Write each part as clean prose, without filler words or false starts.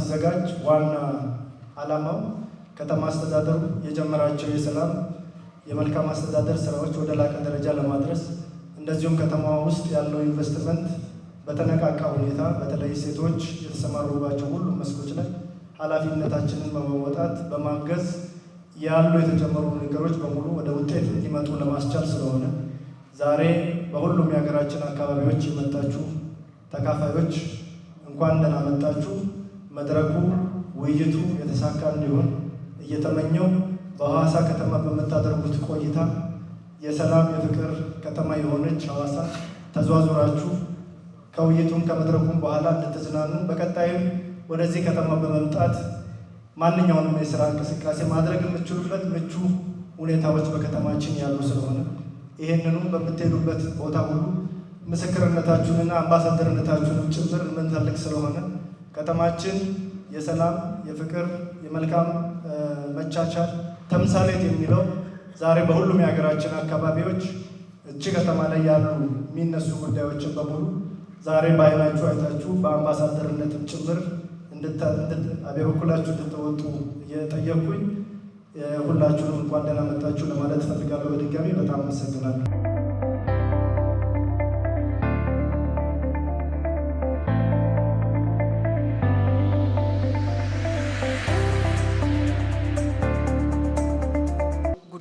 ሲዘጋጅ ዋና ዓላማው ከተማ አስተዳደሩ የጀመራቸው የሰላም የመልካም አስተዳደር ስራዎች ወደ ላቀ ደረጃ ለማድረስ እንደዚሁም ከተማዋ ውስጥ ያለው ኢንቨስትመንት በተነቃቃ ሁኔታ በተለይ ሴቶች የተሰማሩባቸው ሁሉም መስኮች ላይ ኃላፊነታችንን በመወጣት በማገዝ ያሉ የተጀመሩ ነገሮች በሙሉ ወደ ውጤት እንዲመጡ ለማስቻል ስለሆነ ዛሬ በሁሉም የሀገራችን አካባቢዎች የመጣችሁ ተካፋዮች እንኳን ደህና መጣችሁ። መድረኩ ውይይቱ የተሳካ እንዲሆን እየተመኘው በሐዋሳ ከተማ በምታደርጉት ቆይታ የሰላም የፍቅር ከተማ የሆነች ሐዋሳ ተዟዙራችሁ ከውይይቱም ከመድረኩም በኋላ እንድትዝናኑ በቀጣይም ወደዚህ ከተማ በመምጣት ማንኛውንም የስራ እንቅስቃሴ ማድረግ የምትችሉበት ምቹ ሁኔታዎች በከተማችን ያሉ ስለሆነ ይህንኑ በምትሄዱበት ቦታ ሁሉ ምስክርነታችሁንና አምባሳደርነታችሁንም ጭምር የምንፈልግ ስለሆነ ከተማችን የሰላም የፍቅር የመልካም መቻቻል ተምሳሌት የሚለው ዛሬ በሁሉም የሀገራችን አካባቢዎች እቺ ከተማ ላይ ያሉ የሚነሱ ጉዳዮችን በሙሉ ዛሬ በዓይናችሁ አይታችሁ በአምባሳደርነትም ጭምር በበኩላችሁ እንድትወጡ እየጠየቅኩኝ ሁላችሁንም እንኳን ደህና መጣችሁ ለማለት እፈልጋለሁ። በድጋሚ በጣም አመሰግናለሁ።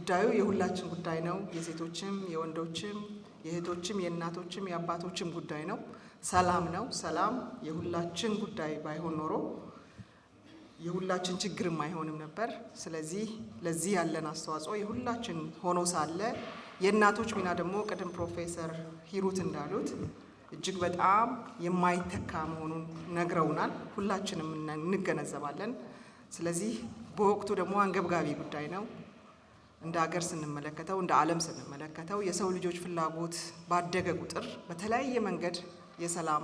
ጉዳዩ የሁላችን ጉዳይ ነው። የሴቶችም፣ የወንዶችም፣ የእህቶችም፣ የእናቶችም፣ የአባቶችም ጉዳይ ነው። ሰላም ነው። ሰላም የሁላችን ጉዳይ ባይሆን ኖሮ የሁላችን ችግርም አይሆንም ነበር። ስለዚህ ለዚህ ያለን አስተዋጽኦ የሁላችን ሆኖ ሳለ የእናቶች ሚና ደግሞ ቅድም ፕሮፌሰር ሂሩት እንዳሉት እጅግ በጣም የማይተካ መሆኑን ነግረውናል። ሁላችንም እንገነዘባለን። ስለዚህ በወቅቱ ደግሞ አንገብጋቢ ጉዳይ ነው። እንደ ሀገር ስንመለከተው፣ እንደ ዓለም ስንመለከተው የሰው ልጆች ፍላጎት ባደገ ቁጥር በተለያየ መንገድ የሰላም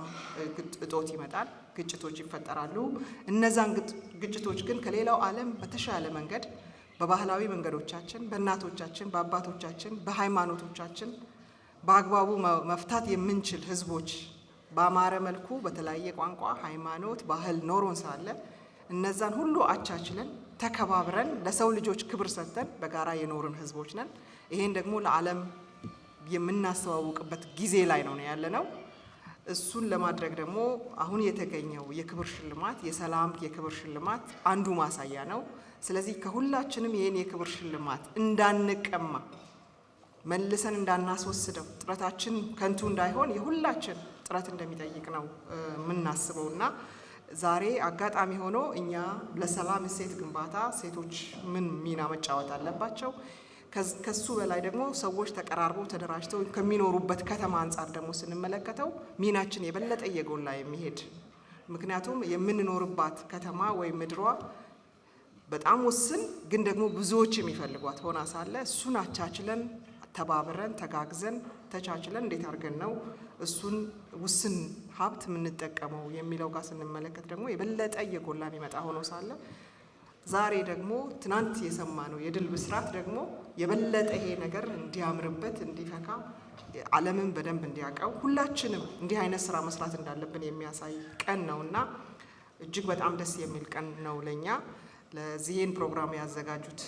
እጦት ይመጣል፣ ግጭቶች ይፈጠራሉ። እነዛን ግጭቶች ግን ከሌላው ዓለም በተሻለ መንገድ በባህላዊ መንገዶቻችን፣ በእናቶቻችን፣ በአባቶቻችን፣ በሃይማኖቶቻችን በአግባቡ መፍታት የምንችል ህዝቦች በአማረ መልኩ በተለያየ ቋንቋ፣ ሃይማኖት፣ ባህል ኖሮን ሳለ እነዛን ሁሉ አቻችለን ተከባብረን ለሰው ልጆች ክብር ሰጥተን በጋራ የኖርን ህዝቦች ነን። ይሄን ደግሞ ለዓለም የምናስተዋውቅበት ጊዜ ላይ ነው ያለነው። እሱን ለማድረግ ደግሞ አሁን የተገኘው የክብር ሽልማት የሰላም የክብር ሽልማት አንዱ ማሳያ ነው። ስለዚህ ከሁላችንም ይህን የክብር ሽልማት እንዳንቀማ መልሰን እንዳናስወስደው ጥረታችን ከንቱ እንዳይሆን የሁላችን ጥረት እንደሚጠይቅ ነው የምናስበውና ዛሬ አጋጣሚ ሆኖ እኛ ለሰላም እሴት ግንባታ ሴቶች ምን ሚና መጫወት አለባቸው፣ ከሱ በላይ ደግሞ ሰዎች ተቀራርበው ተደራጅተው ከሚኖሩበት ከተማ አንጻር ደግሞ ስንመለከተው ሚናችን የበለጠ እየጎላ የሚሄድ ምክንያቱም የምንኖርባት ከተማ ወይም ምድሯ በጣም ውስን ግን ደግሞ ብዙዎች የሚፈልጓት ሆና ሳለ እሱን አቻችለን ተባብረን ተጋግዘን ተቻችለን እንዴት አድርገን ነው እሱን ውስን ሀብት የምንጠቀመው የሚለው ጋር ስንመለከት ደግሞ የበለጠ እየጎላ የሚመጣ ሆኖ ሳለ ዛሬ ደግሞ ትናንት የሰማነው የድል ብስራት ደግሞ የበለጠ ይሄ ነገር እንዲያምርበት እንዲፈካ ዓለምን በደንብ እንዲያውቀው ሁላችንም እንዲህ አይነት ስራ መስራት እንዳለብን የሚያሳይ ቀን ነውና እጅግ በጣም ደስ የሚል ቀን ነው ለኛ። ለዚህን ፕሮግራም ያዘጋጁት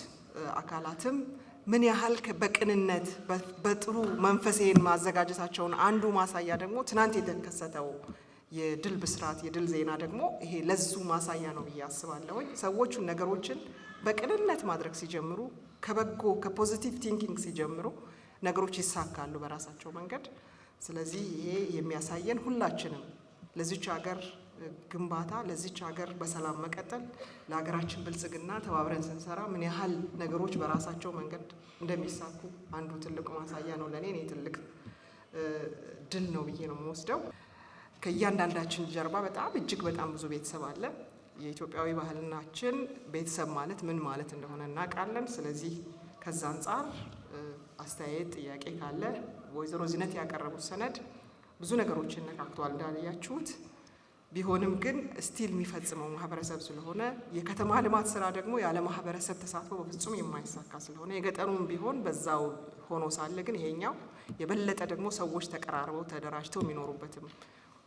አካላትም ምን ያህል በቅንነት በጥሩ መንፈስ ይሄን ማዘጋጀታቸውን አንዱ ማሳያ ደግሞ ትናንት የተከሰተው የድል ብስራት የድል ዜና ደግሞ ይሄ ለሱ ማሳያ ነው ብዬ አስባለሁ። ሰዎቹ ነገሮችን በቅንነት ማድረግ ሲጀምሩ ከበጎ ከ positive thinking ሲጀምሩ ነገሮች ይሳካሉ በራሳቸው መንገድ። ስለዚህ ይሄ የሚያሳየን ሁላችንም ለዚች ሀገር ግንባታ ለዚች ሀገር በሰላም መቀጠል ለሀገራችን ብልጽግና ተባብረን ስንሰራ ምን ያህል ነገሮች በራሳቸው መንገድ እንደሚሳኩ አንዱ ትልቅ ማሳያ ነው። ለኔ እኔ ትልቅ ድል ነው ብዬ ነው የምወስደው። ከእያንዳንዳችን ጀርባ በጣም እጅግ በጣም ብዙ ቤተሰብ አለ። የኢትዮጵያዊ ባህልናችን ቤተሰብ ማለት ምን ማለት እንደሆነ እናውቃለን። ስለዚህ ከዛ አንጻር አስተያየት፣ ጥያቄ ካለ ወይዘሮ ዚነት ያቀረቡት ሰነድ ብዙ ነገሮችን ነካክቷል እንዳያችሁት። ቢሆንም ግን still የሚፈጽመው ማህበረሰብ ስለሆነ የከተማ ልማት ስራ ደግሞ ያለ ማህበረሰብ ተሳትፎ በፍጹም የማይሳካ ስለሆነ የገጠሩም ቢሆን በዛው ሆኖ ሳለ ግን ይሄኛው የበለጠ ደግሞ ሰዎች ተቀራርበው ተደራጅተው የሚኖሩበትም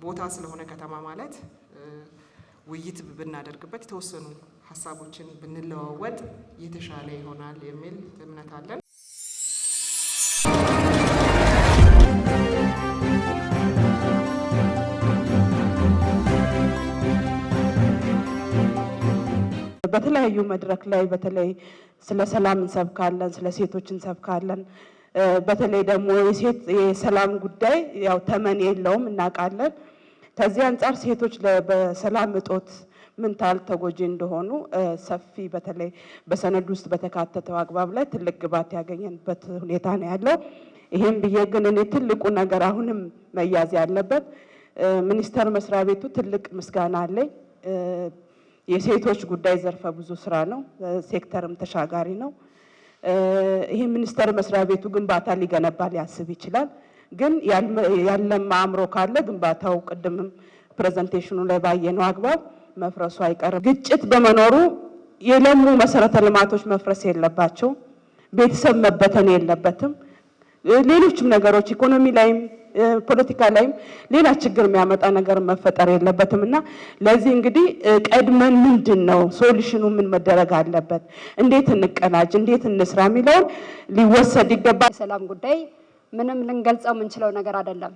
ቦታ ስለሆነ ከተማ ማለት ውይይት ብናደርግበት፣ የተወሰኑ ሀሳቦችን ብንለዋወጥ የተሻለ ይሆናል የሚል እምነት አለን። በተለያዩ መድረክ ላይ በተለይ ስለ ሰላም እንሰብካለን፣ ስለ ሴቶች እንሰብካለን። በተለይ ደግሞ የሴት የሰላም ጉዳይ ያው ተመን የለውም፣ እናውቃለን። ከዚህ አንጻር ሴቶች በሰላም እጦት ምን ታህል ተጎጂ እንደሆኑ ሰፊ በተለይ በሰነድ ውስጥ በተካተተው አግባብ ላይ ትልቅ ግብዓት ያገኘንበት ሁኔታ ነው ያለው። ይሄም ብዬ ግን እኔ ትልቁ ነገር አሁንም መያዝ ያለበት፣ ሚኒስቴር መስሪያ ቤቱ ትልቅ ምስጋና አለኝ። የሴቶች ጉዳይ ዘርፈ ብዙ ስራ ነው፣ ሴክተርም ተሻጋሪ ነው። ይህ ሚኒስቴር መስሪያ ቤቱ ግንባታ ሊገነባ ሊያስብ ይችላል። ግን ያለማ አእምሮ ካለ ግንባታው ቅድምም presentation ኑ ላይ ባየነው አግባብ መፍረሱ አይቀርም። ግጭት በመኖሩ የለሙ መሰረተ ልማቶች መፍረስ የለባቸው፣ ቤተሰብ መበተን የለበትም። ሌሎችም ነገሮች ኢኮኖሚ ላይም ፖለቲካ ላይም ሌላ ችግር የሚያመጣ ነገር መፈጠር የለበትም። እና ለዚህ እንግዲህ ቀድመን ምንድን ነው solution ኑ፣ ምን መደረግ አለበት፣ እንዴት እንቀናጅ፣ እንዴት እንስራ የሚለውን ሊወሰድ ይገባል። የሰላም ጉዳይ ምንም ልንገልጸው የምንችለው ነገር አይደለም።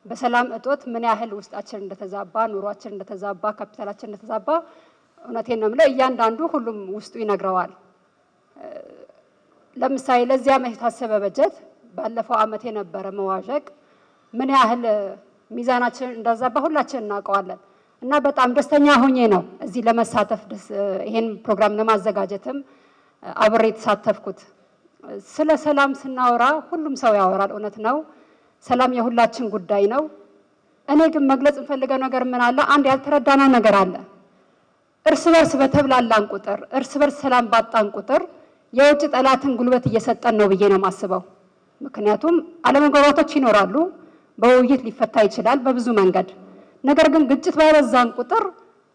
በሰላም እጦት ምን ያህል ውስጣችን እንደተዛባ፣ ኑሯችን እንደተዛባ፣ ካፒታላችን እንደተዛባ፣ እውነቴን ነው የምለው፣ እያንዳንዱ ሁሉም ውስጡ ይነግረዋል። ለምሳሌ ለዚህ ዓመት የታሰበ በጀት ባለፈው ዓመት የነበረ መዋዠቅ ምን ያህል ሚዛናችንን እንዳዛባ ሁላችን እናውቀዋለን። እና በጣም ደስተኛ ሆኜ ነው እዚህ ለመሳተፍ፣ ይሄን ፕሮግራም ለማዘጋጀትም አብሬ የተሳተፍኩት። ስለ ሰላም ስናወራ ሁሉም ሰው ያወራል፣ እውነት ነው። ሰላም የሁላችን ጉዳይ ነው። እኔ ግን መግለጽ የምፈልገው ነገር ምን አለ፣ አንድ ያልተረዳነው ነገር አለ። እርስ በርስ በተብላላን ቁጥር፣ እርስ በርስ ሰላም ባጣን ቁጥር የውጭ ጠላትን ጉልበት እየሰጠን ነው ብዬ ነው የማስበው። ምክንያቱም አለመግባባቶች ይኖራሉ፣ በውይይት ሊፈታ ይችላል በብዙ መንገድ። ነገር ግን ግጭት ባበዛን ቁጥር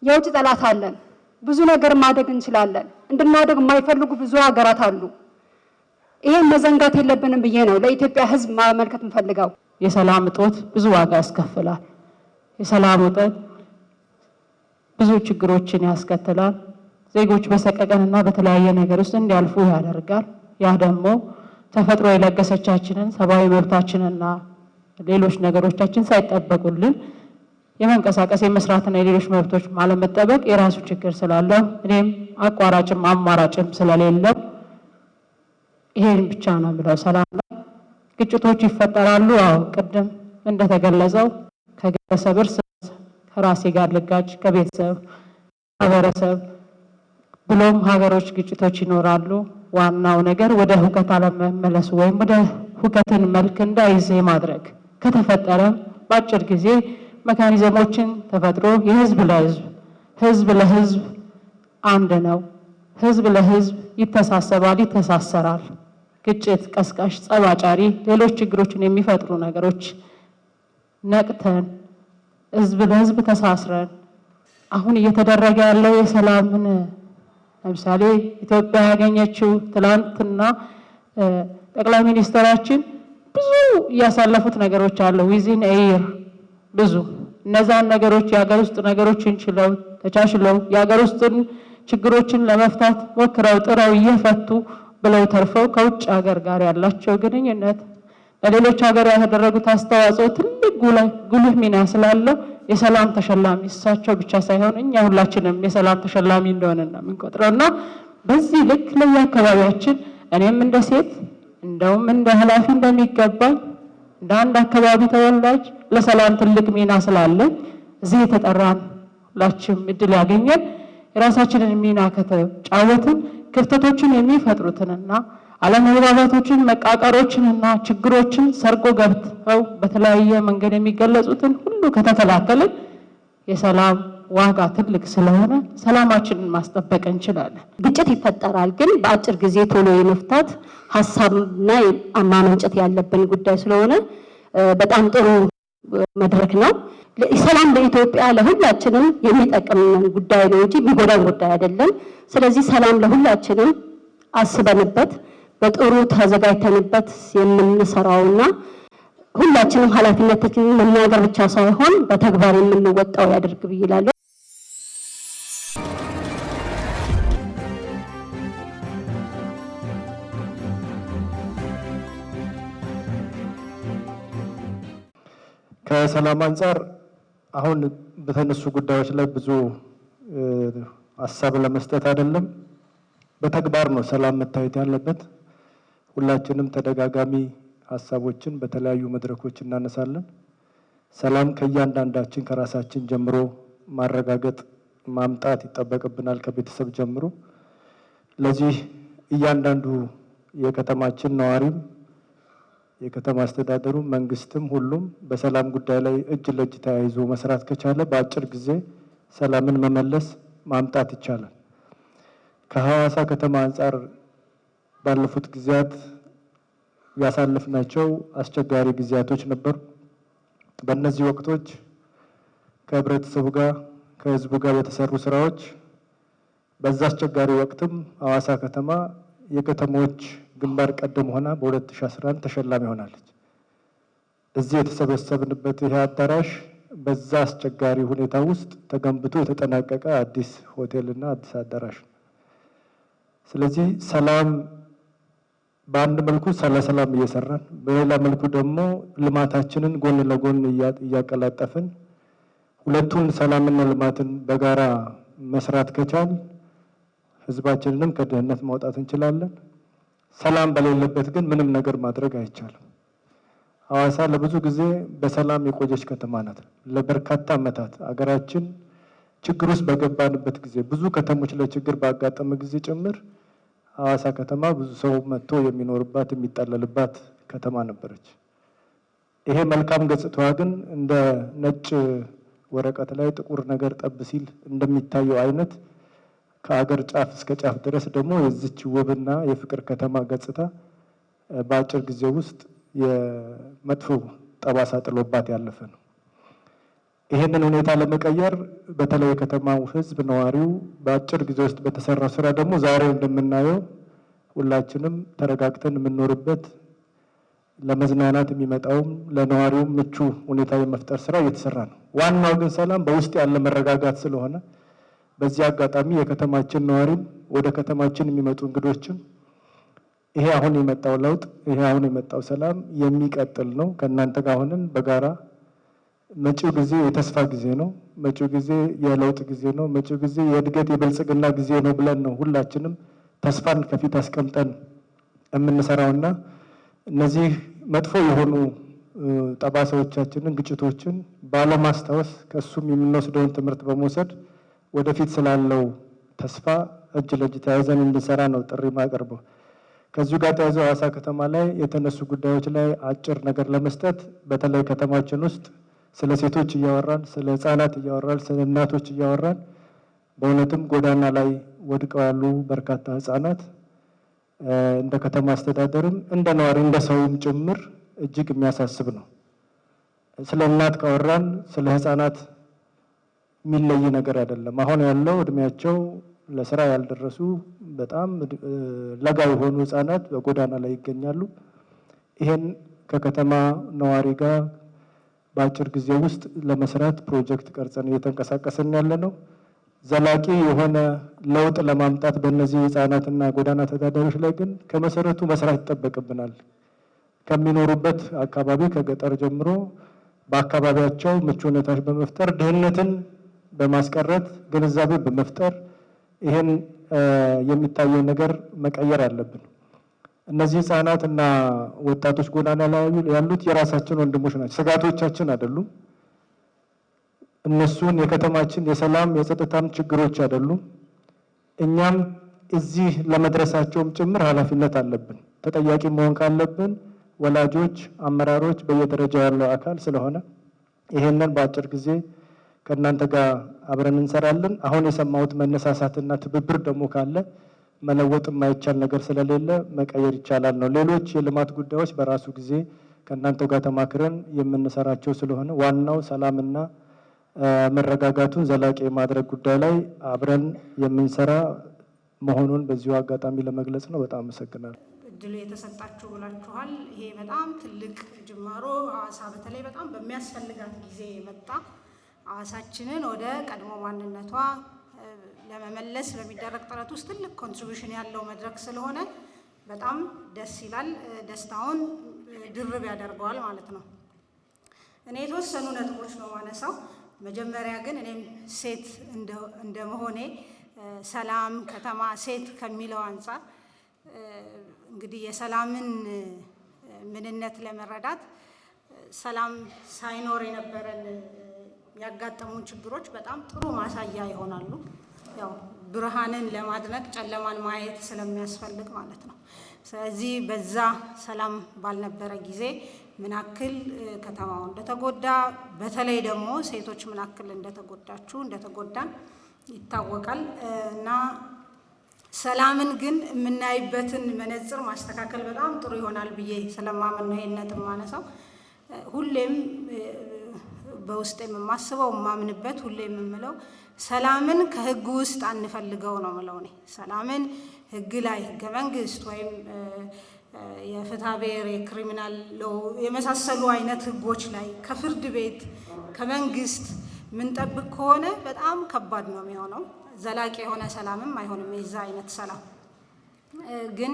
የውጭ ጠላት አለን። ብዙ ነገር ማደግ እንችላለን። እንድናደግ የማይፈልጉ ብዙ ሀገራት አሉ። ይሄን መዘንጋት የለብንም ብዬ ነው ለኢትዮጵያ ሕዝብ ማመልከት የምፈልገው። የሰላም እጦት ብዙ ዋጋ ያስከፍላል። የሰላም እጦት ብዙ ችግሮችን ያስከትላል። ዜጎች በሰቀቀንና በተለያየ ነገር ውስጥ እንዲያልፉ ያደርጋል። ያ ደግሞ ተፈጥሮ የለገሰቻችንን ሰብአዊ መብታችንና ሌሎች ነገሮቻችን ሳይጠበቁልን የመንቀሳቀስ፣ የመስራትና የሌሎች መብቶች አለመጠበቅ የራሱ ችግር ስላለው፣ እኔም አቋራጭም አማራጭም ስለሌለው ይሄን ብቻ ነው የምለው። ሰላም ላይ ግጭቶች ይፈጠራሉ። አዎ፣ ቅድም እንደተገለጸው ከግለሰብ እርስ ከራሴ ጋር ልጋጭ፣ ከቤተሰብ፣ ማህበረሰብ ብሎም ሀገሮች ግጭቶች ይኖራሉ። ዋናው ነገር ወደ ሁከት አለመመለሱ ወይም ወደ ሁከትን መልክ እንዳይዝ ማድረግ፣ ከተፈጠረ በአጭር ጊዜ mechanism ኦችን ተፈጥሮ የህዝብ ለህዝብ፣ ህዝብ ለህዝብ አንድ ነው። ህዝብ ለህዝብ ይተሳሰባል፣ ይተሳሰራል። ግጭት ቀስቃሽ፣ ጸብ አጫሪ፣ ሌሎች ችግሮችን የሚፈጥሩ ነገሮች ነቅተን ህዝብ ለህዝብ ተሳስረን አሁን እየተደረገ ያለው የሰላምን፣ ለምሳሌ ኢትዮጵያ ያገኘችው፣ ትላንትና ጠቅላይ ሚኒስትራችን ብዙ እያሳለፉት ነገሮች አሉ። Within a year ብዙ እነዛን ነገሮች የሀገር ውስጥ ነገሮችን ችለው፣ ተቻችለው፣ የሀገር ውስጥን ችግሮችን ለመፍታት ሞክረው ጥረው እየፈቱ ብለው ተርፈው ከውጭ ሀገር ጋር ያላቸው ግንኙነት፣ ለሌሎች ሀገር ያደረጉት አስተዋጽኦ ትልቅ ጉልህ ሚና ስላለው የሰላም ተሸላሚ እሳቸው ብቻ ሳይሆን እኛ ሁላችንም የሰላም ተሸላሚ እንደሆነ ነው የምንቆጥረው። እና በዚህ ልክ ለየአካባቢያችን እኔም እንደ ሴት፣ እንደውም እንደ ኃላፊ እንደሚገባኝ፣ እንደ አንድ አካባቢ ተወላጅ ለሰላም ትልቅ ሚና ስላለኝ፣ እዚህ የተጠራን ሁላችንም እድል ያገኘን የራሳችንን ሚና ከተጫወትን ክፍተቶችን የሚፈጥሩትንና አለመግባባቶችን፣ መቃቀሮችንና ችግሮችን ሰርጎ ገብተው በተለያየ መንገድ የሚገለጹትን ሁሉ ከተከላከልን የሰላም ዋጋ ትልቅ ስለሆነ ሰላማችንን ማስጠበቅ እንችላለን። ግጭት ይፈጠራል፣ ግን በአጭር ጊዜ ቶሎ የመፍታት ሀሳብና ማመንጨት ያለብን ጉዳይ ስለሆነ በጣም ጥሩ መድረክ ነው። ሰላም ለኢትዮጵያ ለሁላችንም የሚጠቅም ጉዳይ ነው እንጂ የሚጎዳን ጉዳይ አይደለም። ስለዚህ ሰላም ለሁላችንም አስበንበት፣ በጥሩ ተዘጋጅተንበት የምንሰራውና ሁላችንም ኃላፊነታችንን መናገር ብቻ ሳይሆን በተግባር የምንወጣው ያደርግ ብዬ እላለሁ። ከሰላም አንጻር አሁን በተነሱ ጉዳዮች ላይ ብዙ ሀሳብ ለመስጠት አይደለም፣ በተግባር ነው ሰላም መታየት ያለበት። ሁላችንም ተደጋጋሚ ሀሳቦችን በተለያዩ መድረኮች እናነሳለን። ሰላም ከእያንዳንዳችን ከራሳችን ጀምሮ ማረጋገጥ ማምጣት ይጠበቅብናል፣ ከቤተሰብ ጀምሮ። ለዚህ እያንዳንዱ የከተማችን ነዋሪም የከተማ አስተዳደሩ መንግስትም ሁሉም በሰላም ጉዳይ ላይ እጅ ለእጅ ተያይዞ መስራት ከቻለ በአጭር ጊዜ ሰላምን መመለስ ማምጣት ይቻላል። ከሐዋሳ ከተማ አንጻር ባለፉት ጊዜያት ያሳለፍናቸው አስቸጋሪ ጊዜያቶች ነበሩ። በእነዚህ ወቅቶች ከህብረተሰቡ ጋር ከህዝቡ ጋር በተሰሩ ስራዎች በዛ አስቸጋሪ ወቅትም ሐዋሳ ከተማ የከተሞች ግንባር ቀደም ሆና በ2011 ተሸላሚ ሆናለች። እዚህ የተሰበሰብንበት ይሄ አዳራሽ በዛ አስቸጋሪ ሁኔታ ውስጥ ተገንብቶ የተጠናቀቀ አዲስ ሆቴልና አዲስ አዳራሽ ነው። ስለዚህ ሰላም በአንድ መልኩ ስለ ሰላም እየሰራን በሌላ መልኩ ደግሞ ልማታችንን ጎን ለጎን እያቀላጠፍን ሁለቱን ሰላምና ልማትን በጋራ መስራት ከቻል ህዝባችንንም ከድህነት ማውጣት እንችላለን። ሰላም በሌለበት ግን ምንም ነገር ማድረግ አይቻልም። ሐዋሳ ለብዙ ጊዜ በሰላም የቆየች ከተማ ናት። ለበርካታ ዓመታት አገራችን ችግር ውስጥ በገባንበት ጊዜ ብዙ ከተሞች ላይ ችግር ባጋጠመ ጊዜ ጭምር ሐዋሳ ከተማ ብዙ ሰው መጥቶ የሚኖርባት የሚጠለልባት ከተማ ነበረች። ይሄ መልካም ገጽታዋ ግን እንደ ነጭ ወረቀት ላይ ጥቁር ነገር ጠብ ሲል እንደሚታየው አይነት ከአገር ጫፍ እስከ ጫፍ ድረስ ደግሞ የዚች ውብና የፍቅር ከተማ ገጽታ በአጭር ጊዜ ውስጥ የመጥፎ ጠባሳ ጥሎባት ያለፈ ነው። ይህንን ሁኔታ ለመቀየር በተለይ የከተማው ሕዝብ ነዋሪው በአጭር ጊዜ ውስጥ በተሰራው ስራ ደግሞ ዛሬ እንደምናየው ሁላችንም ተረጋግተን የምንኖርበት ለመዝናናት የሚመጣውም ለነዋሪውም ምቹ ሁኔታ የመፍጠር ስራ እየተሰራ ነው። ዋናው ግን ሰላም በውስጥ ያለ መረጋጋት ስለሆነ በዚህ አጋጣሚ የከተማችን ነዋሪም ወደ ከተማችን የሚመጡ እንግዶችም ይሄ አሁን የመጣው ለውጥ ይሄ አሁን የመጣው ሰላም የሚቀጥል ነው። ከእናንተ ጋር ሆነን በጋራ መጪው ጊዜ የተስፋ ጊዜ ነው። መጪው ጊዜ የለውጥ ጊዜ ነው። መጪው ጊዜ የእድገት የብልጽግና ጊዜ ነው ብለን ነው ሁላችንም ተስፋን ከፊት አስቀምጠን የምንሰራውና እነዚህ መጥፎ የሆኑ ጠባሳዎቻችንን፣ ግጭቶችን ባለማስታወስ ከእሱም የምንወስደውን ትምህርት በመውሰድ ወደፊት ስላለው ተስፋ እጅ ለእጅ ተያይዘን እንድንሰራ ነው ጥሪ ማቀርበው። ከዚሁ ጋር ተያይዞ ሐዋሳ ከተማ ላይ የተነሱ ጉዳዮች ላይ አጭር ነገር ለመስጠት በተለይ ከተማችን ውስጥ ስለ ሴቶች እያወራን፣ ስለ ሕፃናት እያወራን፣ ስለ እናቶች እያወራን በእውነትም ጎዳና ላይ ወድቀው ያሉ በርካታ ሕፃናት እንደ ከተማ አስተዳደርም እንደ ነዋሪ እንደ ሰውም ጭምር እጅግ የሚያሳስብ ነው። ስለ እናት ካወራን ስለ ሕፃናት የሚለይ ነገር አይደለም። አሁን ያለው እድሜያቸው ለስራ ያልደረሱ በጣም ለጋ የሆኑ ህጻናት በጎዳና ላይ ይገኛሉ። ይሄን ከከተማ ነዋሪ ጋር በአጭር ጊዜ ውስጥ ለመስራት ፕሮጀክት ቀርጸን እየተንቀሳቀስን ያለ ነው። ዘላቂ የሆነ ለውጥ ለማምጣት በእነዚህ ህጻናትና ጎዳና ተዳዳሪዎች ላይ ግን ከመሰረቱ መስራት ይጠበቅብናል። ከሚኖሩበት አካባቢ ከገጠር ጀምሮ በአካባቢያቸው ምቹ ሁኔታዎች በመፍጠር ድህነትን በማስቀረት ግንዛቤ በመፍጠር ይህን የሚታየው ነገር መቀየር አለብን። እነዚህ ህጻናት እና ወጣቶች ጎዳና ላይ ያሉት የራሳችን ወንድሞች ናቸው፣ ስጋቶቻችን አይደሉም። እነሱን የከተማችን የሰላም የጸጥታም ችግሮች አይደሉም። እኛም እዚህ ለመድረሳቸውም ጭምር ኃላፊነት አለብን። ተጠያቂ መሆን ካለብን ወላጆች፣ አመራሮች፣ በየደረጃው ያለው አካል ስለሆነ ይሄንን በአጭር ጊዜ ከእናንተ ጋር አብረን እንሰራለን። አሁን የሰማሁት መነሳሳትና ትብብር ደግሞ ካለ መለወጥ የማይቻል ነገር ስለሌለ መቀየር ይቻላል ነው። ሌሎች የልማት ጉዳዮች በራሱ ጊዜ ከእናንተ ጋር ተማክረን የምንሰራቸው ስለሆነ ዋናው ሰላምና መረጋጋቱን ዘላቂ የማድረግ ጉዳይ ላይ አብረን የምንሰራ መሆኑን በዚሁ አጋጣሚ ለመግለጽ ነው። በጣም አመሰግናለሁ። እድሉ የተሰጣችሁ ብላችኋል። ይሄ በጣም ትልቅ ጅማሮ ሐዋሳ በተለይ በጣም በሚያስፈልጋት ጊዜ የመጣ ሐዋሳችንን ወደ ቀድሞ ማንነቷ ለመመለስ በሚደረግ ጥረት ውስጥ ትልቅ contribution ያለው መድረክ ስለሆነ በጣም ደስ ይላል። ደስታውን ድርብ ያደርገዋል ማለት ነው። እኔ የተወሰኑ ነጥቦች ነው ማነሳው። መጀመሪያ ግን እኔም ሴት እንደመሆኔ ሰላም፣ ከተማ፣ ሴት ከሚለው አንጻር እንግዲህ የሰላምን ምንነት ለመረዳት ሰላም ሳይኖር የነበረን ያጋጠሙን ችግሮች በጣም ጥሩ ማሳያ ይሆናሉ። ያው ብርሃንን ለማድነቅ ጨለማን ማየት ስለሚያስፈልግ ማለት ነው። ስለዚህ በዛ ሰላም ባልነበረ ጊዜ ምን ያክል ከተማው እንደተጎዳ፣ በተለይ ደግሞ ሴቶች ምን ያክል እንደተጎዳችሁ፣ እንደተጎዳን ይታወቃል። እና ሰላምን ግን የምናይበትን መነጽር ማስተካከል በጣም ጥሩ ይሆናል ብዬ ስለማምን ነው ይሄን ነጥብ የማነሳው። ሁሌም በውስጤ የማስበው፣ የማምንበት፣ ሁሌ የምምለው ሰላምን ከህግ ውስጥ አንፈልገው ነው ምለው እኔ። ሰላምን ህግ ላይ፣ ህገ መንግስት ወይም የፍትሐ ብሔር፣ የ criminal law የመሳሰሉ አይነት ህጎች ላይ፣ ከፍርድ ቤት፣ ከመንግስት ምንጠብቅ ከሆነ በጣም ከባድ ነው የሚሆነው። ዘላቂ የሆነ ሰላምም አይሆንም የዛ አይነት ሰላም። ግን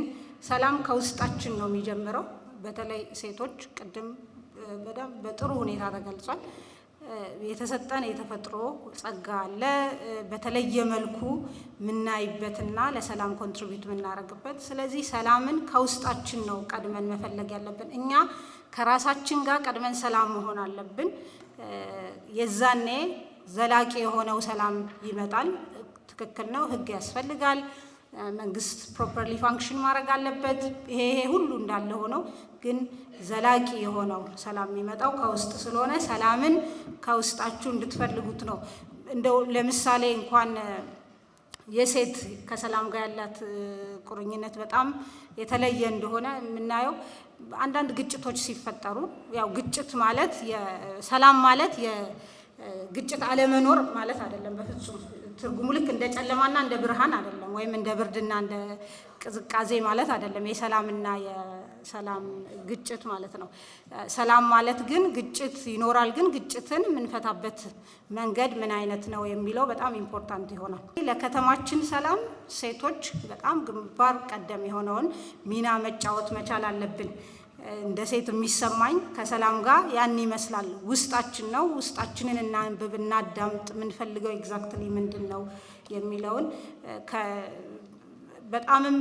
ሰላም ከውስጣችን ነው የሚጀምረው። በተለይ ሴቶች፣ ቅድም በደንብ በጥሩ ሁኔታ ተገልጿል። የተሰጠን የተፈጥሮ ጸጋ አለ፣ በተለየ መልኩ የምናይበትና ለሰላም contribute የምናደርግበት። ስለዚህ ሰላምን ከውስጣችን ነው ቀድመን መፈለግ ያለብን። እኛ ከራሳችን ጋር ቀድመን ሰላም መሆን አለብን። የዛኔ ዘላቂ የሆነው ሰላም ይመጣል። ትክክል ነው። ህግ ያስፈልጋል። መንግስት properly function ማድረግ አለበት። ይሄ ሁሉ እንዳለ ሆኖ ግን ዘላቂ የሆነው ሰላም የሚመጣው ከውስጥ ስለሆነ ሰላምን ከውስጣችሁ እንድትፈልጉት ነው። እንደው ለምሳሌ እንኳን የሴት ከሰላም ጋር ያላት ቁርኝነት በጣም የተለየ እንደሆነ የምናየው አንዳንድ ግጭቶች ሲፈጠሩ፣ ያው ግጭት ማለት፣ ሰላም ማለት የግጭት አለመኖር ማለት አይደለም። በፍጹም ትርጉሙ ልክ እንደ ጨለማና እንደ ብርሃን አይደለም፣ ወይም እንደ ብርድና እንደ ቅዝቃዜ ማለት አይደለም። የሰላምና የሰላም ግጭት ማለት ነው። ሰላም ማለት ግን ግጭት ይኖራል፣ ግን ግጭትን የምንፈታበት መንገድ ምን አይነት ነው የሚለው በጣም important ይሆናል። ለከተማችን ሰላም ሴቶች በጣም ግንባር ቀደም የሆነውን ሚና መጫወት መቻል አለብን። እንደ ሴት የሚሰማኝ ከሰላም ጋር ያን ይመስላል። ውስጣችን ነው። ውስጣችንን እናንብብ፣ እናዳምጥ። የምንፈልገው exactly ምንድን ነው የሚለውን፣ በጣምም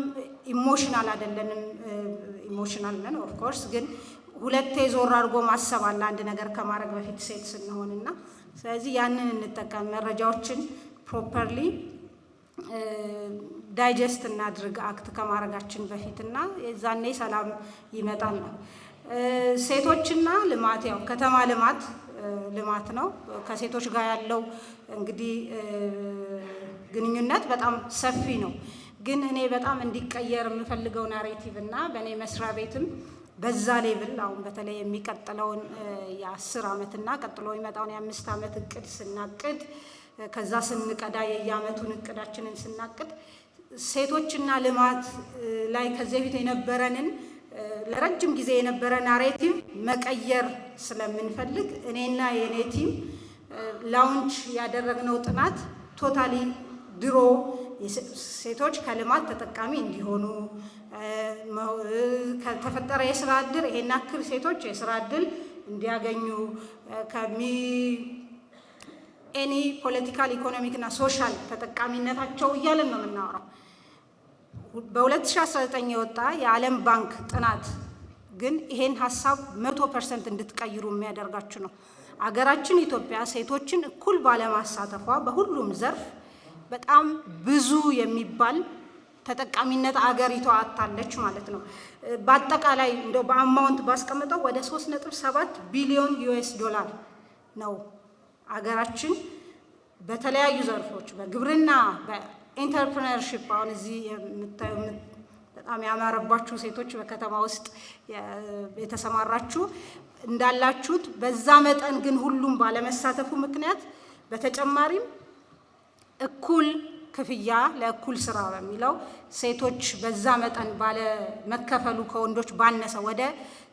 emotional አይደለንም። Emotional ነን of course፣ ግን ሁለቴ ዞር አድርጎ ማሰብ አለ አንድ ነገር ከማድረግ በፊት ሴት ስንሆንና ስለዚህ ያንን እንጠቀም። መረጃዎችን properly digest እናድርግ act ከማድረጋችን በፊትና የዛኔ ሰላም ይመጣል ነው። ሴቶችና ልማት፣ ያው ከተማ ልማት ልማት ነው። ከሴቶች ጋር ያለው እንግዲህ ግንኙነት በጣም ሰፊ ነው። ግን እኔ በጣም እንዲቀየር የምፈልገው narrative እና በእኔ መስሪያ ቤትም በዛ level አሁን በተለይ የሚቀጥለውን የ10 ዓመት እና ቀጥሎ የሚመጣውን የ5 ዓመት እቅድ ስናቅድ፣ ከዛ ስንቀዳ የየዓመቱን እቅዳችንን ስናቅድ፣ ሴቶችና ልማት ላይ ከዚህ በፊት የነበረንን፣ ለረጅም ጊዜ የነበረ narrative መቀየር ስለምንፈልግ እኔና የእኔ team launch ያደረግነው ጥናት totally ድሮ ሴቶች ከልማት ተጠቃሚ እንዲሆኑ፣ ከተፈጠረ የስራ እድል ይሄን ያክል ሴቶች የስራ እድል እንዲያገኙ፣ ከሚ any political፣ economic እና social ተጠቃሚነታቸው እያልን ነው የምናወራው። በ2019 የወጣ የዓለም ባንክ ጥናት ግን ይሄን ሀሳብ 100% እንድትቀይሩ የሚያደርጋችሁ ነው። አገራችን ኢትዮጵያ ሴቶችን እኩል ባለማሳተፏ በሁሉም ዘርፍ በጣም ብዙ የሚባል ተጠቃሚነት አገሪቷ አጥታለች ማለት ነው። በአጠቃላይ እንደው በ amount ባስቀምጠው ወደ 3.7 ቢሊዮን US dollar ነው አገራችን በተለያዩ ዘርፎች፣ በግብርና፣ በ entrepreneurship፣ አሁን እዚህ የምታዩ በጣም ያማረባችሁ ሴቶች በከተማ ውስጥ የተሰማራችሁ እንዳላችሁት በዛ መጠን ግን ሁሉም ባለመሳተፉ ምክንያት፣ በተጨማሪም እኩል ክፍያ ለእኩል ስራ በሚለው ሴቶች በዛ መጠን ባለመከፈሉ ከወንዶች ባነሰ ወደ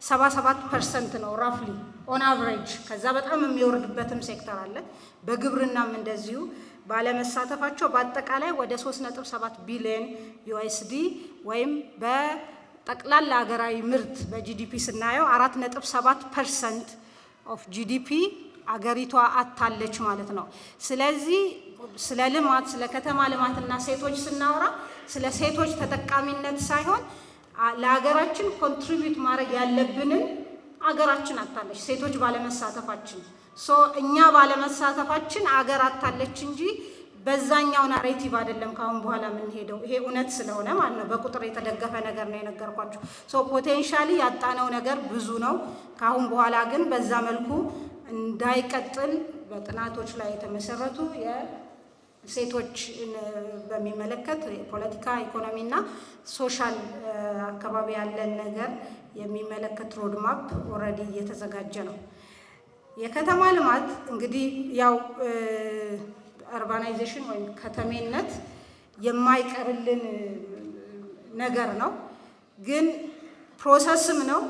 77% ነው roughly on average። ከዛ በጣም የሚወርድበትም ሴክተር አለ። በግብርናም እንደዚሁ ባለመሳተፋቸው በአጠቃላይ ወደ 3.7 ቢሊዮን USD ወይም በጠቅላላ ሀገራዊ ምርት በ GDP ስናየው 4.7% of GDP አገሪቷ አጥታለች ማለት ነው። ስለዚህ ስለ ልማት፣ ስለ ከተማ ልማትና ሴቶች ስናወራ ስለ ሴቶች ተጠቃሚነት ሳይሆን ለሀገራችን contribute ማድረግ ያለብንን አገራችን አጥታለች ሴቶች ባለመሳተፋችን። So እኛ ባለመሳተፋችን አገር አጥታለች እንጂ በዛኛው narrative አይደለም ከአሁን በኋላ የምንሄደው። ይሄ እውነት ስለሆነ ማለት ነው። በቁጥር የተደገፈ ነገር ነው የነገርኳችሁ። So potentially ያጣነው ነገር ብዙ ነው። ከአሁን በኋላ ግን በዛ መልኩ እንዳይቀጥል በጥናቶች ላይ የተመሰረቱ የሴቶች በሚመለከት የፖለቲካ፣ ኢኮኖሚና social አካባቢ ያለን ነገር የሚመለከት roadmap already እየተዘጋጀ ነው። የከተማ ልማት እንግዲህ ያው urbanization ወይም ከተሜነት የማይቀርልን ነገር ነው። ግን process ም ነው፣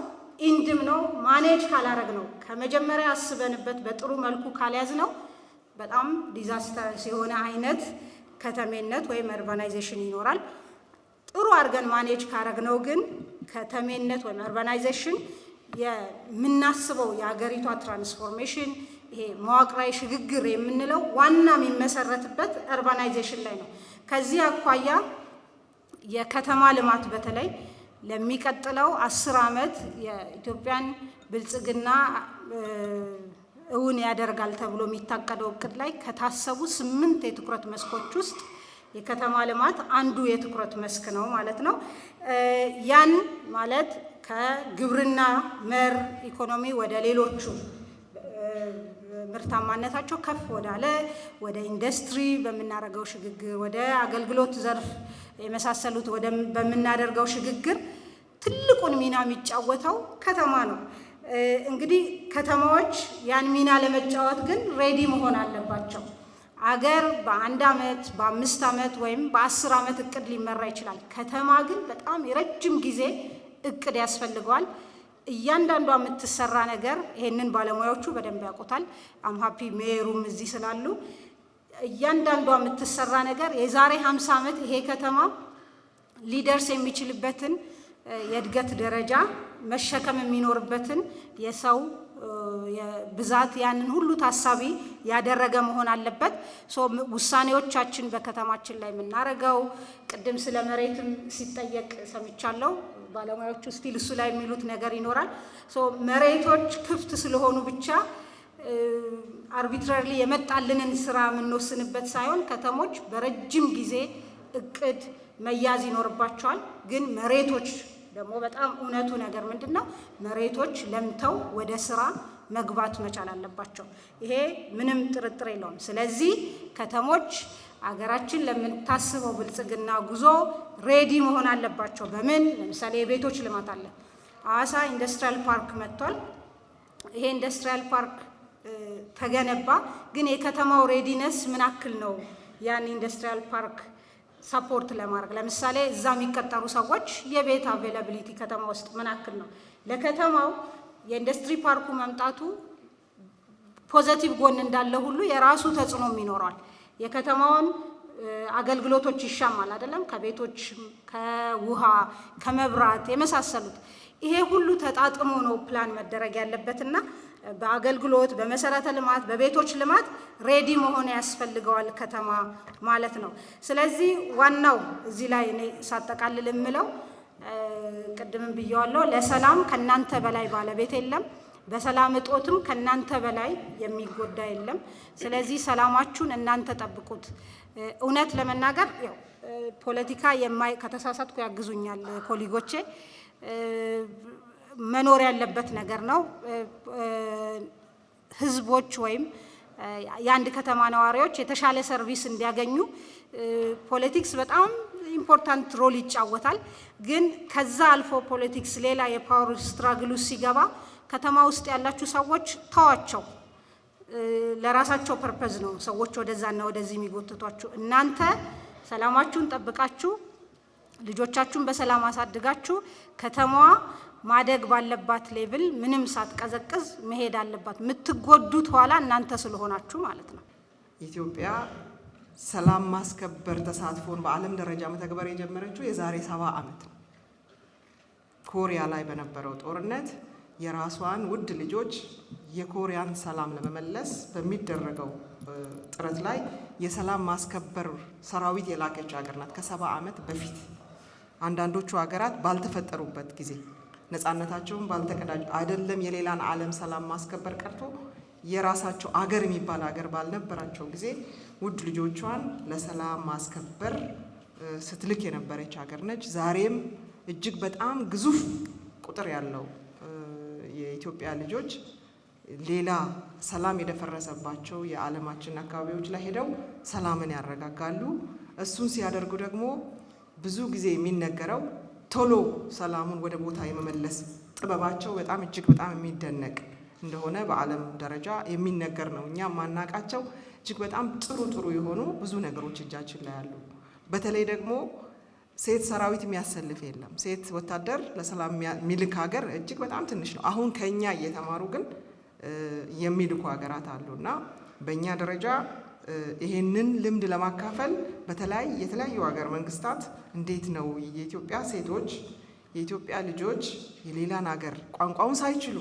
end ም ነው። Manage ካላረግነው፣ ከመጀመሪያ አስበንበት በጥሩ መልኩ ካልያዝነው በጣም disaster የሆነ አይነት ከተሜነት ወይም urbanization ይኖራል። ጥሩ አድርገን manage ካረግነው ግን ከተሜነት ወይም urbanization የምናስበው የሀገሪቷ transformation፣ ይሄ መዋቅራዊ ሽግግር የምንለው ዋና የሚመሰረትበት urbanization ላይ ነው። ከዚህ አኳያ የከተማ ልማት በተለይ ለሚቀጥለው 10 ዓመት የኢትዮጵያን ብልጽግና እውን ያደርጋል ተብሎ የሚታቀደው እቅድ ላይ ከታሰቡ ስምንት የትኩረት መስኮች ውስጥ የከተማ ልማት አንዱ የትኩረት መስክ ነው ማለት ነው። ያን ማለት ከግብርና መር ኢኮኖሚ ወደ ሌሎቹ ምርታማነታቸው ከፍ ወዳለ፣ ወደ ኢንዱስትሪ በምናደርገው ሽግግር፣ ወደ አገልግሎት ዘርፍ የመሳሰሉት ወደ በምናደርገው ሽግግር ትልቁን ሚና የሚጫወተው ከተማ ነው። እንግዲህ ከተማዎች ያን ሚና ለመጫወት ግን ready መሆን አለባቸው። አገር በአንድ ዓመት፣ በ5 ዓመት ወይም በ10 ዓመት እቅድ ሊመራ ይችላል። ከተማ ግን በጣም የረጅም ጊዜ እቅድ ያስፈልገዋል። እያንዳንዷ የምትሰራ ነገር፣ ይሄንን ባለሙያዎቹ በደንብ ያውቁታል። I'm happy mayor ኡም እዚህ ስላሉ፣ እያንዳንዷ የምትሰራ ነገር የዛሬ 50 ዓመት ይሄ ከተማ ሊደርስ የሚችልበትን የእድገት ደረጃ፣ መሸከም የሚኖርበትን የሰው ብዛት፣ ያንን ሁሉ ታሳቢ ያደረገ መሆን አለበት። So ውሳኔዎቻችን በከተማችን ላይ የምናደርገው፣ ቅድም ስለ መሬትም ሲጠየቅ ሰምቻለሁ። ባለሙያዎቹ still እሱ ላይ የሚሉት ነገር ይኖራል። So መሬቶች ክፍት ስለሆኑ ብቻ arbitrarily የመጣልንን ስራ የምንወስንበት ሳይሆን ከተሞች በረጅም ጊዜ እቅድ መያዝ ይኖርባቸዋል። ግን መሬቶች ደግሞ በጣም እውነቱ ነገር ምንድን ነው? መሬቶች ለምተው ወደ ስራ መግባት መቻል አለባቸው። ይሄ ምንም ጥርጥር የለውም። ስለዚህ ከተሞች አገራችን ለምታስበው ብልጽግና ጉዞ ready መሆን አለባቸው። በምን? ለምሳሌ የቤቶች ልማት አለ። ሐዋሳ industrial park መጥቷል። ይሄ industrial park ተገነባ፣ ግን የከተማው readiness ምን ያክል ነው ያን industrial park support ለማድረግ? ለምሳሌ እዛ የሚቀጠሩ ሰዎች የቤት availability ከተማ ውስጥ ምን ያክል ነው? ለከተማው የኢንዱስትሪ ፓርኩ መምጣቱ positive ጎን እንዳለ ሁሉ የራሱ ተጽዕኖም ይኖረዋል። የከተማውን አገልግሎቶች ይሻማል አይደለም? ከቤቶች፣ ከውሃ፣ ከመብራት የመሳሰሉት። ይሄ ሁሉ ተጣጥሞ ነው ፕላን መደረግ ያለበትና በአገልግሎት፣ በመሰረተ ልማት፣ በቤቶች ልማት ready መሆን ያስፈልገዋል ከተማ ማለት ነው። ስለዚህ ዋናው እዚህ ላይ እኔ ሳጠቃልል የምለው፣ ቅድምም ብየዋለሁ፣ ለሰላም ከናንተ በላይ ባለቤት የለም። በሰላም እጦትም ከናንተ በላይ የሚጎዳ የለም። ስለዚህ ሰላማችሁን እናንተ ጠብቁት። እውነት ለመናገር ያው ፖለቲካ የማይ ከተሳሳትኩ ያግዙኛል colleague ኦቼ፣ መኖር ያለበት ነገር ነው። ህዝቦች ወይም የአንድ ከተማ ነዋሪዎች የተሻለ service እንዲያገኙ politics በጣም important role ይጫወታል። ግን ከዛ አልፎ politics ሌላ የ power struggle ውስጥ ሲገባ ከተማ ውስጥ ያላችሁ ሰዎች ተዋቸው። ለራሳቸው purpose ነው ሰዎች ወደዛና ወደዚህ የሚጎትቷችሁ። እናንተ ሰላማችሁን ጠብቃችሁ፣ ልጆቻችሁን በሰላም አሳድጋችሁ ከተማዋ ማደግ ባለባት level ምንም ሳትቀዘቅዝ መሄድ አለባት። የምትጎዱት ኋላ እናንተ ስለሆናችሁ ማለት ነው። ኢትዮጵያ ሰላም ማስከበር ተሳትፎን በዓለም ደረጃ መተግበር የጀመረችው የዛሬ 70 ዓመት ነው። ኮሪያ ላይ በነበረው ጦርነት የራሷን ውድ ልጆች የኮሪያን ሰላም ለመመለስ በሚደረገው ጥረት ላይ የሰላም ማስከበር ሰራዊት የላከች ሀገር ናት። ከ70 ዓመት በፊት አንዳንዶቹ ሀገራት ባልተፈጠሩበት ጊዜ፣ ነፃነታቸውን ባልተቀዳጁ፣ አይደለም የሌላን ዓለም ሰላም ማስከበር ቀርቶ የራሳቸው አገር የሚባል አገር ባልነበራቸው ጊዜ ውድ ልጆቿን ለሰላም ማስከበር ስትልክ የነበረች ሀገር ነች። ዛሬም እጅግ በጣም ግዙፍ ቁጥር ያለው የኢትዮጵያ ልጆች ሌላ ሰላም የደፈረሰባቸው የዓለማችን አካባቢዎች ላይ ሄደው ሰላምን ያረጋጋሉ። እሱን ሲያደርጉ ደግሞ ብዙ ጊዜ የሚነገረው ቶሎ ሰላሙን ወደ ቦታ የመመለስ ጥበባቸው በጣም እጅግ በጣም የሚደነቅ እንደሆነ በዓለም ደረጃ የሚነገር ነው። እኛ የማናቃቸው እጅግ በጣም ጥሩ ጥሩ የሆኑ ብዙ ነገሮች እጃችን ላይ አሉ። በተለይ ደግሞ ሴት ሰራዊት የሚያሰልፍ የለም። ሴት ወታደር ለሰላም የሚልክ ሀገር እጅግ በጣም ትንሽ ነው። አሁን ከኛ እየተማሩ ግን የሚልኩ ሀገራት አሉ። እና በእኛ ደረጃ ይሄንን ልምድ ለማካፈል በተለያይ የተለያዩ ሀገር መንግስታት እንዴት ነው የኢትዮጵያ ሴቶች፣ የኢትዮጵያ ልጆች የሌላን ሀገር ቋንቋውን ሳይችሉ፣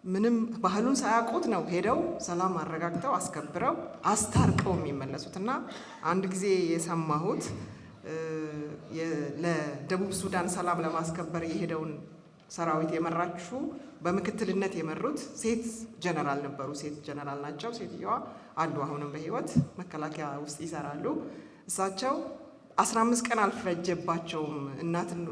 ምንም ባህሉን ሳያውቁት ነው ሄደው ሰላም አረጋግተው፣ አስከብረው፣ አስታርቀው የሚመለሱት? እና አንድ ጊዜ የሰማሁት ለደቡብ ሱዳን ሰላም ለማስከበር የሄደውን ሰራዊት የመራችው፣ በምክትልነት የመሩት ሴት ጀነራል ነበሩ። ሴት ጀነራል ናቸው። ሴትየዋ አሉ፣ አሁንም በህይወት መከላከያ ውስጥ ይሰራሉ። እሳቸው 15 ቀን አልፈጀባቸውም።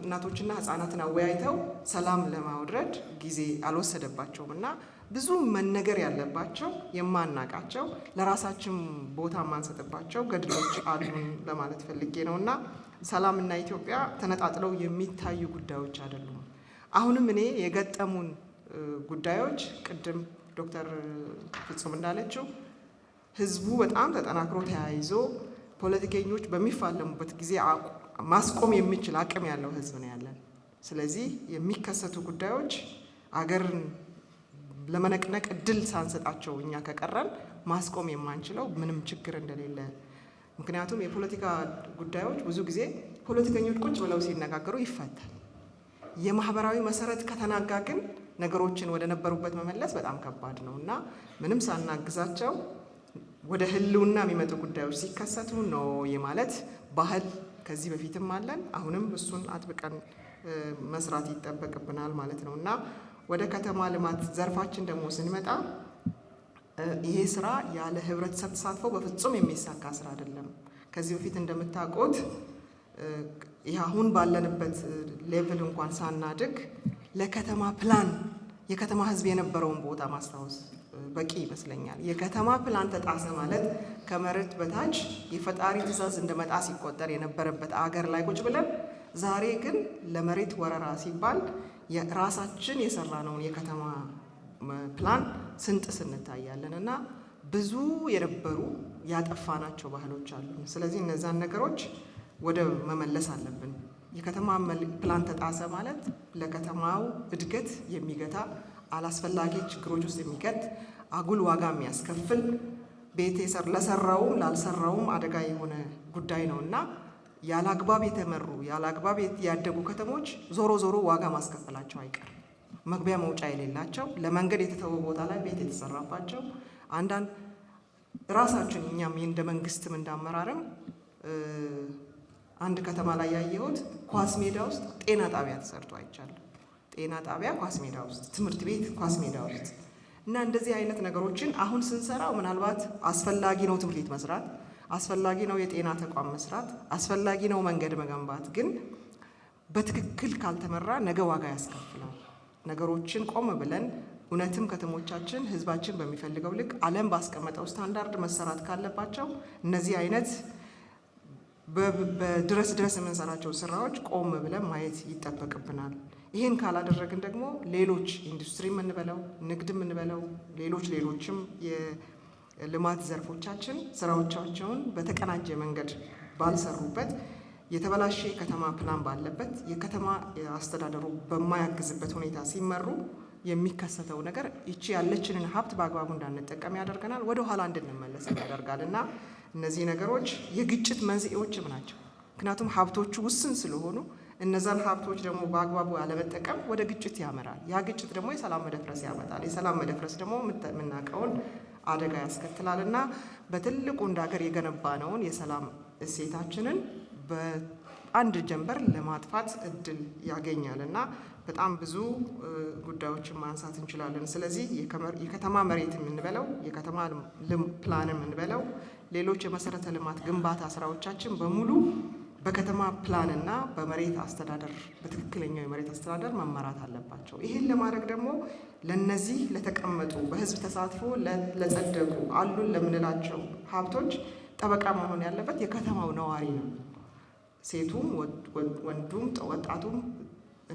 እናቶችና ህጻናትን አወያይተው ሰላም ለማውረድ ጊዜ አልወሰደባቸውም። እና ብዙ መነገር ያለባቸው፣ የማናቃቸው፣ ለራሳችን ቦታ የማንሰጥባቸው ገድሎች አሉን ለማለት ፈልጌ ነው። እና ሰላምና ኢትዮጵያ ተነጣጥለው የሚታዩ ጉዳዮች አይደሉም። አሁንም እኔ የገጠሙን ጉዳዮች ቅድም ዶክተር ፍጹም እንዳለችው ህዝቡ በጣም ተጠናክሮ ተያይዞ ፖለቲከኞች በሚፋለሙበት ጊዜ ማስቆም የሚችል አቅም ያለው ህዝብ ነው ያለን። ስለዚህ የሚከሰቱ ጉዳዮች አገርን ለመነቅነቅ እድል ሳንሰጣቸው እኛ ከቀረን ማስቆም የማንችለው ምንም ችግር እንደሌለ፣ ምክንያቱም የፖለቲካ ጉዳዮች ብዙ ጊዜ ፖለቲከኞች ቁጭ ብለው ሲነጋገሩ ይፈታል። የማህበራዊ መሰረት ከተናጋ ግን ነገሮችን ወደ ነበሩበት መመለስ በጣም ከባድ ነው። እና ምንም ሳናግዛቸው ወደ ህልውና የሚመጡ ጉዳዮች ሲከሰቱ no የማለት ባህል ከዚህ በፊትም አለን። አሁንም እሱን አጥብቀን መስራት ይጠበቅብናል ማለት ነው። እና ወደ ከተማ ልማት ዘርፋችን ደግሞ ስንመጣ ይሄ ስራ ያለ ህብረተሰብ ተሳትፎ በፍጹም የሚሳካ ስራ አይደለም። ከዚህ በፊት እንደምታውቁት ይህ አሁን ባለንበት level እንኳን ሳናድግ ለከተማ ፕላን የከተማ ህዝብ የነበረውን ቦታ ማስታወስ በቂ ይመስለኛል። የከተማ ፕላን ተጣሰ ማለት ከመሬት በታች የፈጣሪ ትዕዛዝ እንደ መጣስ ሲቆጠር የነበረበት አገር ላይ ቁጭ ብለን ዛሬ ግን ለመሬት ወረራ ሲባል ራሳችን የሰራነውን የከተማ ፕላን ስንጥስ እንታያለን። እና ብዙ የነበሩ ያጠፋናቸው ባህሎች አሉ። ስለዚህ እነዛን ነገሮች ወደ መመለስ አለብን። የከተማ ፕላን ተጣሰ ማለት ለከተማው እድገት የሚገታ፣ አላስፈላጊ ችግሮች ውስጥ የሚከት፣ አጉል ዋጋ የሚያስከፍል፣ ቤት ለሰራውም ላልሰራውም አደጋ የሆነ ጉዳይ ነው። እና ያለ አግባብ የተመሩ፣ ያለ አግባብ ያደጉ ከተሞች ዞሮ ዞሮ ዋጋ ማስከፈላቸው አይቀርም። መግቢያ መውጫ የሌላቸው፣ ለመንገድ የተተወ ቦታ ላይ ቤት የተሰራባቸው፣ አንዳንድ ራሳችን እኛም እንደ መንግስትም እንዳመራርም አንድ ከተማ ላይ ያየሁት ኳስ ሜዳ ውስጥ ጤና ጣቢያ ተሰርቶ አይቻለሁ። ጤና ጣቢያ ኳስ ሜዳ ውስጥ፣ ትምህርት ቤት ኳስ ሜዳ ውስጥ። እና እንደዚህ አይነት ነገሮችን አሁን ስንሰራው ምናልባት አስፈላጊ ነው ትምህርት ቤት መስራት፣ አስፈላጊ ነው የጤና ተቋም መስራት፣ አስፈላጊ ነው መንገድ መገንባት፣ ግን በትክክል ካልተመራ ነገ ዋጋ ያስከፍላል። ነገሮችን ቆም ብለን እውነትም ከተሞቻችን ህዝባችን በሚፈልገው ልክ ዓለም ባስቀመጠው ስታንዳርድ መሰራት ካለባቸው እነዚህ አይነት በድረስ ድረስ የምንሰራቸው ስራዎች ቆም ብለን ማየት ይጠበቅብናል። ይህን ካላደረግን ደግሞ ሌሎች ኢንዱስትሪ የምንበለው፣ ንግድ የምንበለው፣ ሌሎች ሌሎችም የልማት ዘርፎቻችን ስራዎቻቸውን በተቀናጀ መንገድ ባልሰሩበት፣ የተበላሸ የከተማ ፕላን ባለበት፣ የከተማ አስተዳደሩ በማያግዝበት ሁኔታ ሲመሩ የሚከሰተው ነገር ይቺ ያለችንን ሀብት በአግባቡ እንዳንጠቀም ያደርገናል፣ ወደ ኋላ እንድንመለስ ያደርጋል። እና እነዚህ ነገሮች የግጭት መንስኤዎችም ናቸው። ምክንያቱም ሀብቶቹ ውስን ስለሆኑ እነዛን ሀብቶች ደግሞ በአግባቡ ያለመጠቀም ወደ ግጭት ያመራል። ያ ግጭት ደግሞ የሰላም መደፍረስ ያመጣል። የሰላም መደፍረስ ደግሞ የምናውቀውን አደጋ ያስከትላል እና በትልቁ እንደ ሀገር የገነባነውን የሰላም እሴታችንን በአንድ ጀንበር ለማጥፋት እድል ያገኛል እና በጣም ብዙ ጉዳዮችን ማንሳት እንችላለን። ስለዚህ የከተማ መሬት የምንበለው፣ የከተማ ፕላን የምንበለው፣ ሌሎች የመሰረተ ልማት ግንባታ ስራዎቻችን በሙሉ በከተማ ፕላንና በመሬት አስተዳደር፣ በትክክለኛው የመሬት አስተዳደር መመራት አለባቸው። ይህን ለማድረግ ደግሞ ለነዚህ ለተቀመጡ፣ በህዝብ ተሳትፎ ለጸደቁ፣ አሉን ለምንላቸው ሀብቶች ጠበቃ መሆን ያለበት የከተማው ነዋሪ ነው። ሴቱም፣ ወንዱም፣ ወጣቱም፣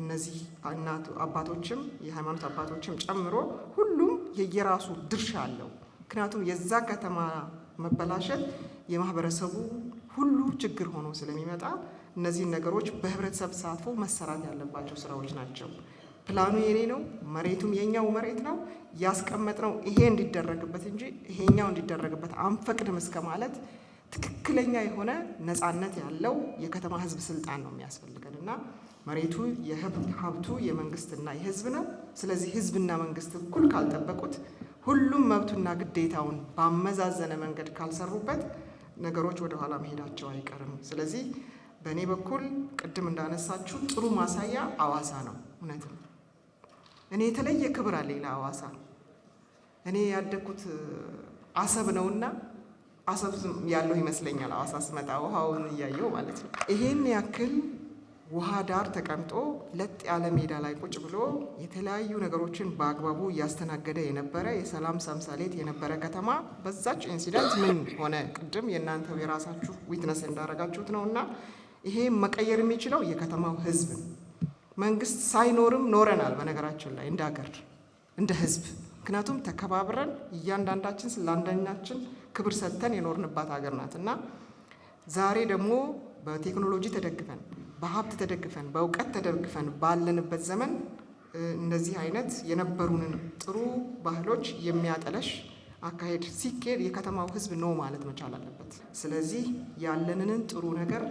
እነዚህ እናት አባቶችም፣ የሃይማኖት አባቶችም ጨምሮ ሁሉም የየራሱ ድርሻ አለው። ምክንያቱም የዛ ከተማ መበላሸት የማህበረሰቡ ሁሉ ችግር ሆኖ ስለሚመጣ እነዚህን ነገሮች በህብረተሰብ ተሳትፎ መሰራት ያለባቸው ስራዎች ናቸው። ፕላኑ የኔ ነው፣ መሬቱም የኛው መሬት ነው፣ ያስቀመጥነው ይሄ እንዲደረግበት እንጂ ይሄኛው እንዲደረግበት አንፈቅድም እስከ ማለት ትክክለኛ የሆነ ነፃነት ያለው የከተማ ህዝብ ስልጣን ነው የሚያስፈልገን እና መሬቱ ሀብቱ የመንግስትና የህዝብ ነው። ስለዚህ ህዝብና መንግስት እኩል ካልጠበቁት፣ ሁሉም መብቱና ግዴታውን ባመዛዘነ መንገድ ካልሰሩበት ነገሮች ወደ ኋላ መሄዳቸው አይቀርም። ስለዚህ በእኔ በኩል ቅድም እንዳነሳችሁ ጥሩ ማሳያ አዋሳ ነው። እውነትም እኔ የተለየ ክብር አለኝ ለአዋሳ። እኔ ያደግኩት አሰብ ነውና አሰብ ያለው ይመስለኛል አዋሳ ስመጣ ውሃውን እያየው ማለት ነው። ይሄን ያክል ውሃ ዳር ተቀምጦ ለጥ ያለ ሜዳ ላይ ቁጭ ብሎ የተለያዩ ነገሮችን በአግባቡ እያስተናገደ የነበረ፣ የሰላም ተምሳሌት የነበረ ከተማ በዛች incident ምን ሆነ? ቅድም የእናንተው የራሳችሁ witness እንዳረጋችሁት ነው እና ይሄ መቀየር የሚችለው የከተማው ህዝብ ነው። መንግስት ሳይኖርም ኖረናል። በነገራችን ላይ እንደ ሀገር፣ እንደ ህዝብ፣ ምክንያቱም ተከባብረን እያንዳንዳችን ለአንዳኛችን ክብር ሰጥተን የኖርንባት ሀገር ናት እና ዛሬ ደግሞ በቴክኖሎጂ ተደግፈን፣ በሀብት ተደግፈን፣ በእውቀት ተደግፈን ባለንበት ዘመን እነዚህ አይነት የነበሩንን ጥሩ ባህሎች የሚያጠለሽ አካሄድ ሲኬድ የከተማው ህዝብ no ማለት መቻል አለበት። ስለዚህ ያለንን ጥሩ ነገር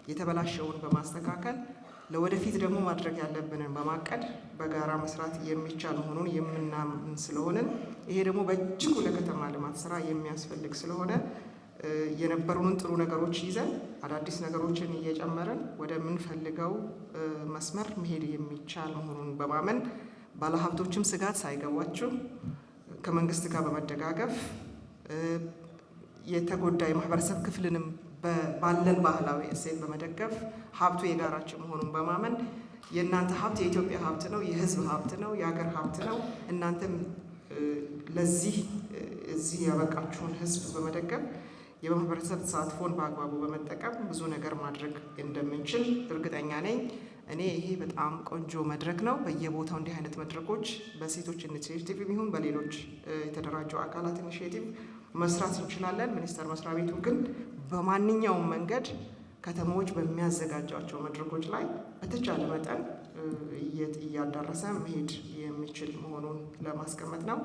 የተበላሸውን በማስተካከል፣ ለወደፊት ደግሞ ማድረግ ያለብንን በማቀድ በጋራ መስራት የሚቻል መሆኑን የምናምን ስለሆንን፣ ይሄ ደግሞ በእጅጉ ለከተማ ልማት ስራ የሚያስፈልግ ስለሆነ፣ የነበሩንን ጥሩ ነገሮች ይዘን አዳዲስ ነገሮችን እየጨመርን ወደምንፈልገው መስመር መሄድ የሚቻል መሆኑን በማመን፣ ባለሀብቶችም ስጋት ሳይገባችሁ ከመንግስት ጋር በመደጋገፍ፣ የተጎዳ የማህበረሰብ ክፍልንም ባለን ባህላዊ እሴት በመደገፍ፣ ሀብቱ የጋራችን መሆኑን በማመን፣ የእናንተ ሀብት የኢትዮጵያ ሀብት ነው፣ የህዝብ ሀብት ነው፣ የሀገር ሀብት ነው። እናንተም ለዚህ እዚህ ያበቃችሁን ህዝብ በመደገፍ፣ የማህበረሰብ ተሳትፎን በአግባቡ በመጠቀም ብዙ ነገር ማድረግ እንደምንችል እርግጠኛ ነኝ። እኔ ይሄ በጣም ቆንጆ መድረክ ነው። በየቦታው እንዲህ አይነት መድረኮች በሴቶች initiative ይሁን በሌሎች የተደራጁ አካላት initiative መስራት እንችላለን። ሚኒስቴር መስሪያ ቤቱ ግን በማንኛውም መንገድ ከተሞች በሚያዘጋጇቸው መድረኮች ላይ በተቻለ መጠን እያዳረሰ መሄድ የሚችል መሆኑን ለማስቀመጥ ነው።